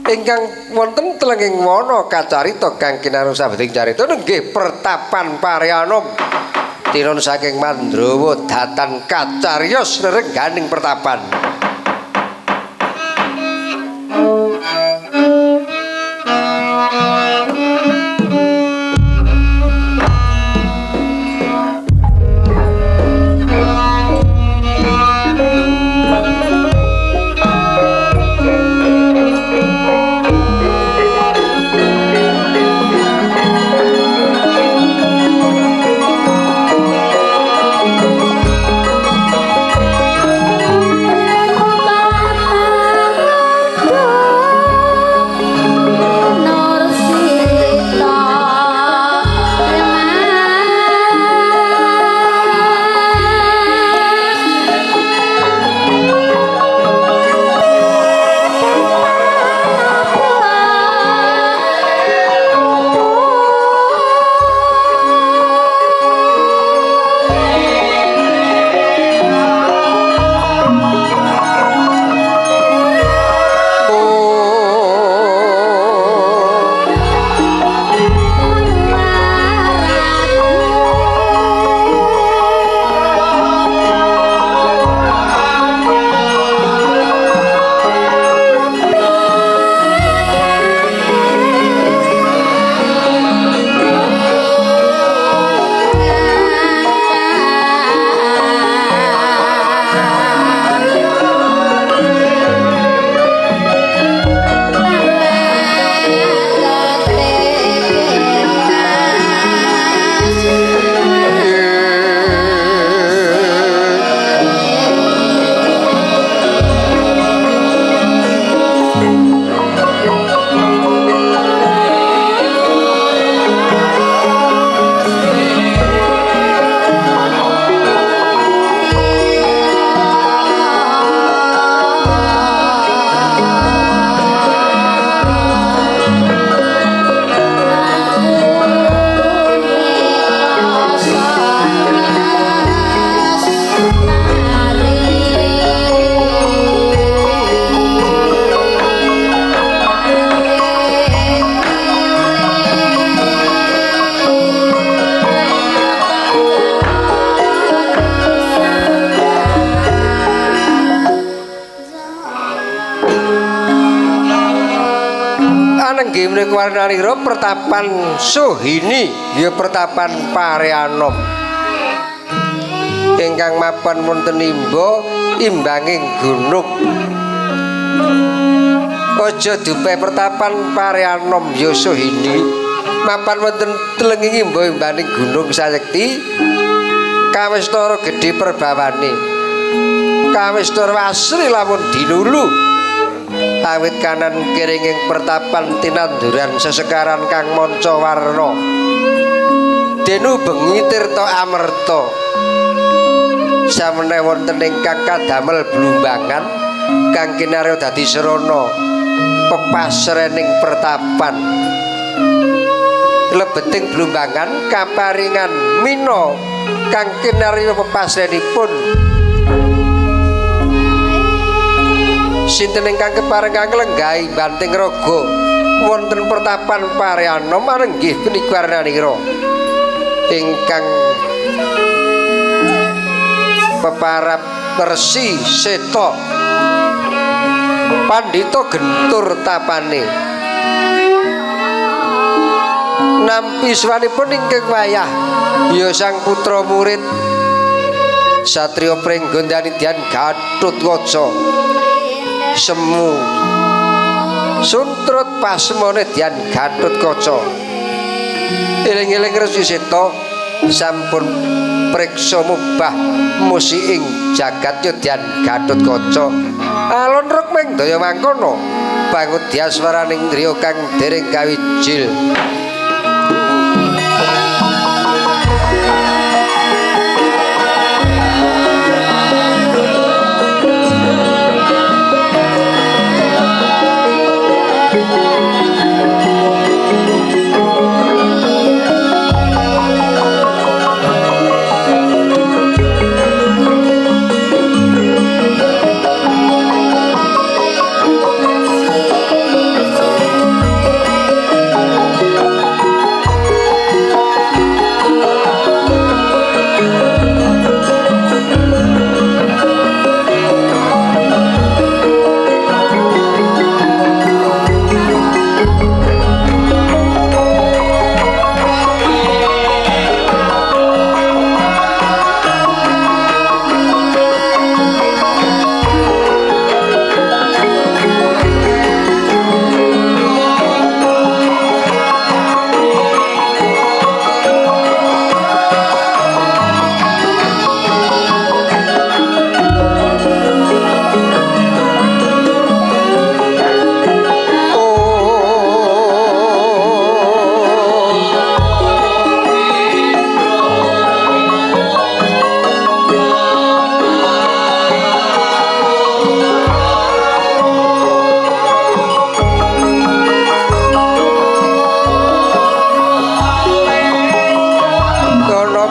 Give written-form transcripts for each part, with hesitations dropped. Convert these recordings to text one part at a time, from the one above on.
Ingkang wonten telenging wana kacarita kang kinarung sabeding carita nggih pertapan Pareanom tinun saking Mandrawa datan kacariyos rerengganing pertapan. Anenggih menika warnanira pertapan Sohini ya pertapan Pareanom ingkang mapan wonten imba imbanging gunung. Aja dupe pertapan Pareanom ya Sohini mapan wonten telenging imba imbaning gunung sayekti kawistara gedhe perbawane kawistara asri lamun dinulu awit kanan kiringing pertapan tinanduran sesekaran kang manca warna denu bengi tirta amerta samene wonten ingkang kadamel blumbangan kang kinarya dadi srana pepasrening pertapan lebeting blumbangan kaparingan mina kang kinarya pepasrenipun sinten ingkang kepareng kang lenggahi banting raga wonten pertapan Pareanom anenggih punika warnanira ingkang peparap Resi Seta pandhita gentur tapane nampi swanipun ingkang wayah ya sang putra murid satriya Pringgondani Dian Gatotkaca semu suntrut pasmone Dian Gatotkaca. Eling-eling Resi Seta sampun priksa mubah musi ing jagat Dian Gatotkaca. Alon rukming daya mangkono pangudyaswaraning griya kang dereng kawijil.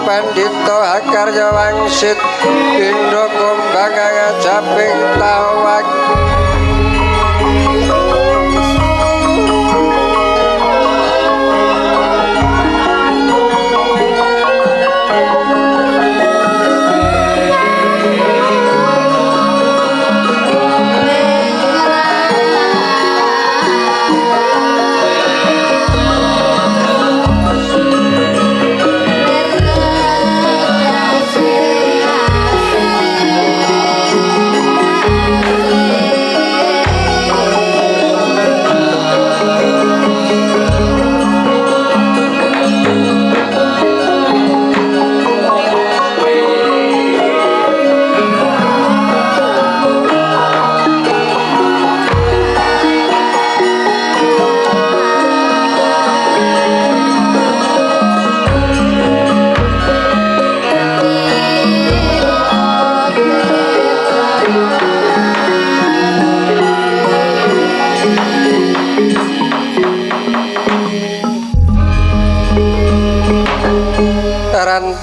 Pandita Akarya Wangsit Indra Kumbang ngajaping tawak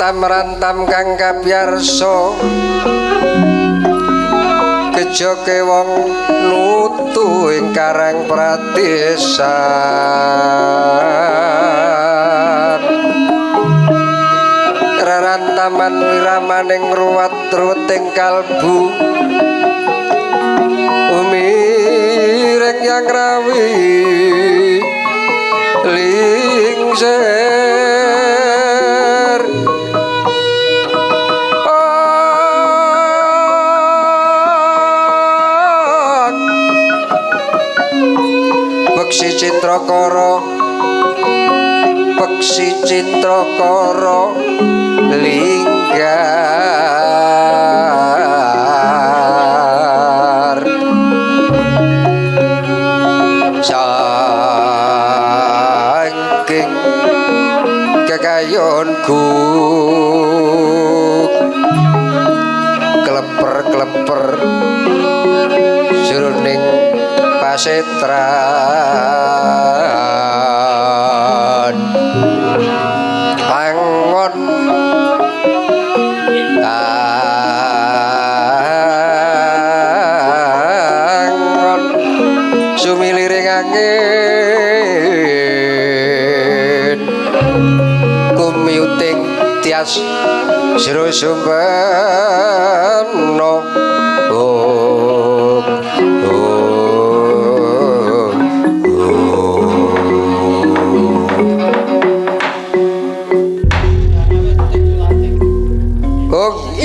rantam-rantam kang kabyarsa gejoke wong nutu ing karang pradesan rarantaman wiramaning ruwat-ruweting kalbu umiring yang rawi lingser Peksi Cintrakara Peksi Cintrakara linggar saking kekayon guk kleper-kleper jroning pasetran angon angon sumiliring angin kumiyuting tias jero sumbena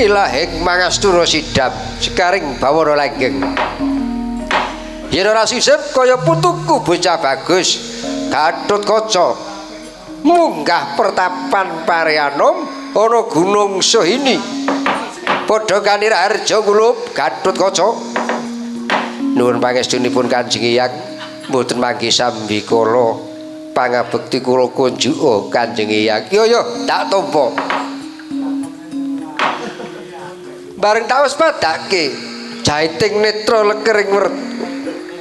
ilahing mangastuna sidap sekaring bawana langgeng yen ora sisip kaya putuku bocah bagus Gatotkaca munggah pertapan Pareanom ana gunung Sohini padha kanira harja kulup Gatotkaca. Nuwun pangestunipun Kanjeng Hyang mboten mangke sambikala pangabekti kula kunjuka Kanjeng Hyang. Yo yo tak tampa. Bareng tak wis padake jaiting netra lekering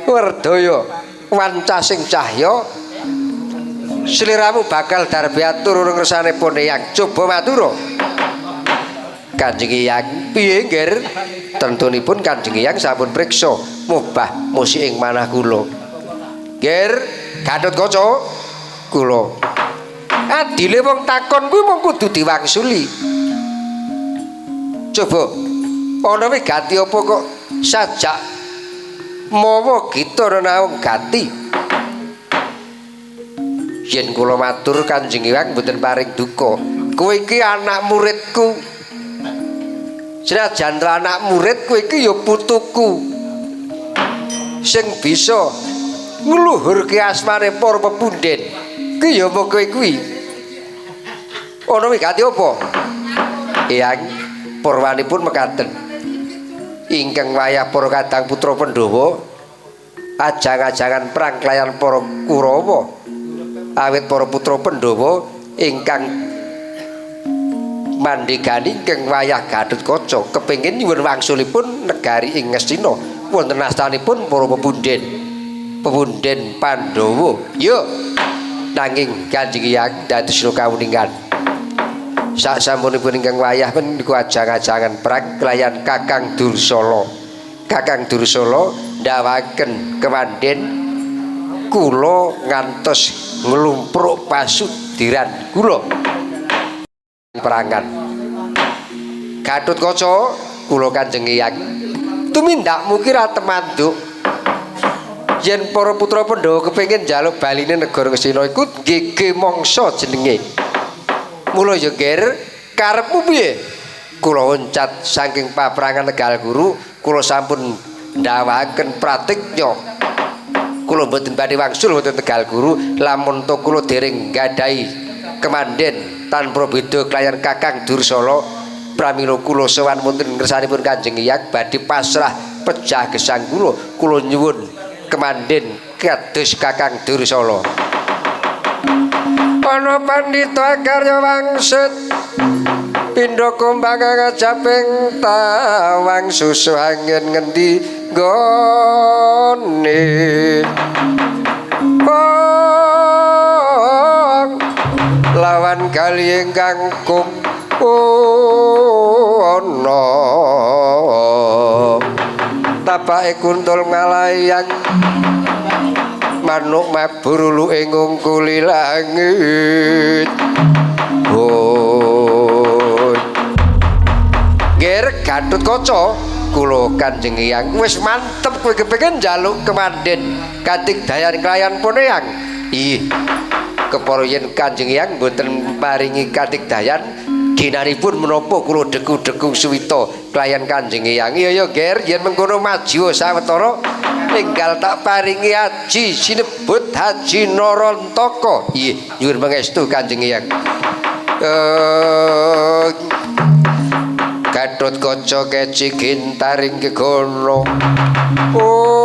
werdaya wancasing cahya sliramu bakal darbiatur urung ngersanipun Eyang. Coba matura Kanjeng Hyang. Piye nggir? Tentunipun Kanjeng Hyang sampun priksa mubah musik ing manah kula. Nggir Gatotkaca kula. Adile wong takon kuwi mung kudu diwangsuli. Coba ana wigati apa kok sajak mawa gita naung gati. Yen kula matur Kanjeng Hyang mboten paring duka. Kowe iki anak muridku. Senajan anak murid kowe iki ya putuku. Sing bisa ngluhurke asmane para pepunden. Ki ya apa kowe kuwi? Ana wigati apa? Eyang purwanipun mekaten. Ingkang wayah para kadang putra Pandhawa ajang-ajangan perang kelayan para Kurawa. Awit para putra Pandhawa ingkang mandhegani ingkang wayah Gatotkaca kepengin nyuwun wangsulipun negari ing Ngastina wonten astanipun para pepunden. Pepunden Pandhawa. Yo nanging Kanjeng Hyang dados kawuningan. Sak sampunipun ingkang wayah niku ajang-ajangan perang kelayan Kakang Dursala. Kakang Dursala ndawaken kemanden kula ngantos nglumpruk pasudiran kula perangan. Gatotkaca kula Kanjeng Eyang tumindakmu ki ra temanduk. Yen para putra Pandhawa kepengin njaluk baline negara Ngastina iku nggege mangsa jenenge. Mula ya Ger, karepmu piye? Kula loncat saking paprangan Tegal Kuru, kula sampun ndawaken pratiknya. Kula mboten badhe wangsul wonten Tegal Kuru lamun to kula dereng nggadahi kemanden tanpa beda kelayan Kakang Dursala. Pramila kula sowan wonten ngersanipun Kanjeng Eyang badhe pasrah pejah gesang kula, kula nyuwun kemanden kados Kakang Dursala. Ana pandhita karya wangsit pindha kumbang ngajaping tawang susu angin ngendi nggone. Ong lawan kali ingkang kum ana tapake kuntul ngalayang manuk mabur uluke ngungkuli langit. Oh. Ger Gatotkaca kula Kanjeng Eyang wis mantep kowe kepengin njaluk kemanden kadigdayan kelayan pun Eyang. Ih, kepara yen Kanjeng Eyang mboten paringi kadigdayan ginanipun menapa kula deku-deku suwita kelayan Kanjeng Eyang. Iya ya Ger, yen mengkono maju sawetara enggal tak paringi aji sinebut Haji Narantaka. Iya, nyuwun pangestu Kanjeng Eyang. Gatotkaca keci gintaring gegono. Oh.